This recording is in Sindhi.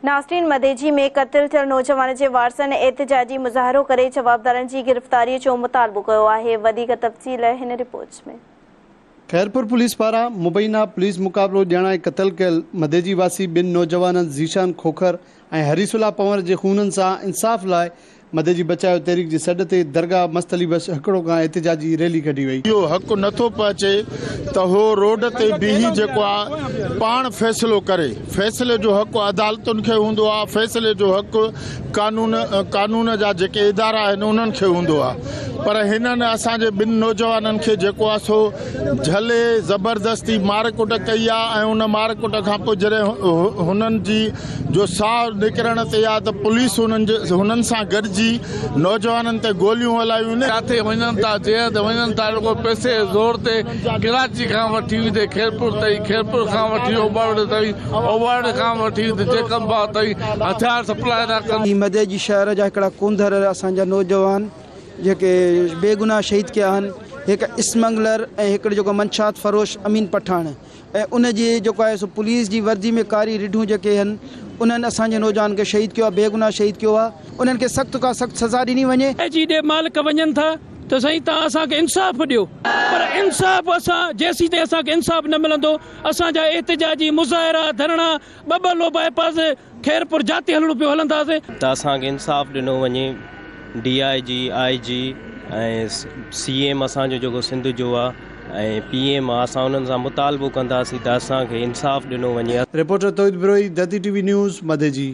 ناظرين مديجي ۾ قتل ٿيل نوجوان جي وارثن احتجاجي مظاهرو ڪري جوابدارن جي گرفتاري جو مطالبو ڪيو آهي وڌيڪ تفصيل هن رپورٽ ۾. خيرپور پوليس پاران مبينا پوليس مقابلو ڄاڻائي قتل ڪيل مديجي واسي ٻن نوجوانن ذيشان کوکر ۽ حريص الله پنور جي خونن سان انصاف لاء مدئجي بچايو تحريڪ جي سڏ تي درگاهه مست علي بخش هڪڙو کان احتجاجي ريلي ڪڍي وئي. اهو حق نه ٿو پهچي ته هو روڊ تي بيهي جيڪو آ پاڻ فيصلو ڪري، فيصلي جو حق عدالتن کي هوندو آ، فيصلي جو حق قانون قانون جا جيڪي ادارا آهن انهن کي هوندو آ پر هنن اسان جي ٻن نوجوانن کي جيڪو آ سو جهلي زبردستي مار ڪٽ ڪئي آ ۽ ان مار ڪٽ کان پوء جڏهن هنن جي جو ساهه نڪرڻ تي آ ته پوليس هنن جي هنن سان گڏجي نوجوانن تي گوليون هلايون. ڪاٿي وڃن ٿا جنهن هنڌ وڃن ٿا رڳو پئسي جي زور تي ڪراچي کان وٺي ويندي خيرپور تائين خيرپور کان وٺي اوٻاوڙي تائين اوٻاوڙي کان وٺي ويندي جيڪب آباد تائين هٿيار سپلاء ٿا ڪن. هي مدئجي شهر جا هڪڙا ڪونڌر اسان جا نوجوان جيڪي بيگناهه شهيد ڪيا آهن هڪ اسمگلر ۽ هڪڙو جيڪو منشات فروش امين پٺاڻ ۽ ان جي جيڪو آهي سو پوليس جي وردي ۾ ڪاري رڍون جيڪي هن انهن اسان جي نوجوان کي شهيد ڪيو آهي بيگناهه شهيد ڪيو آهي انهن کي سخت کان سخت سزا ڏني وڃي. جي ڏي مالڪ وڃن ٿا ته سائين توهان اسان کي انصاف ڏيو پر انصاف اسان جيسيتائين اسان کي انصاف نه ملندو اسان جا احتجاجي مظاهرا ڌرڻا ٻٻرلو باء پاس خيرپور جاتي هلڻو پيو هلنداسين. ته اسان کي انصاف ڏنو وڃي D I G I G ۽ C M اسان جو جيڪو سنڌ جو آ ۽ پي ايم آ اسان انهن سان مطالبو ڪنداسين ته اسان کي انصاف ڏنو وڃي. Reporter Tauheed Brohi, Dharti T V news, Madeji.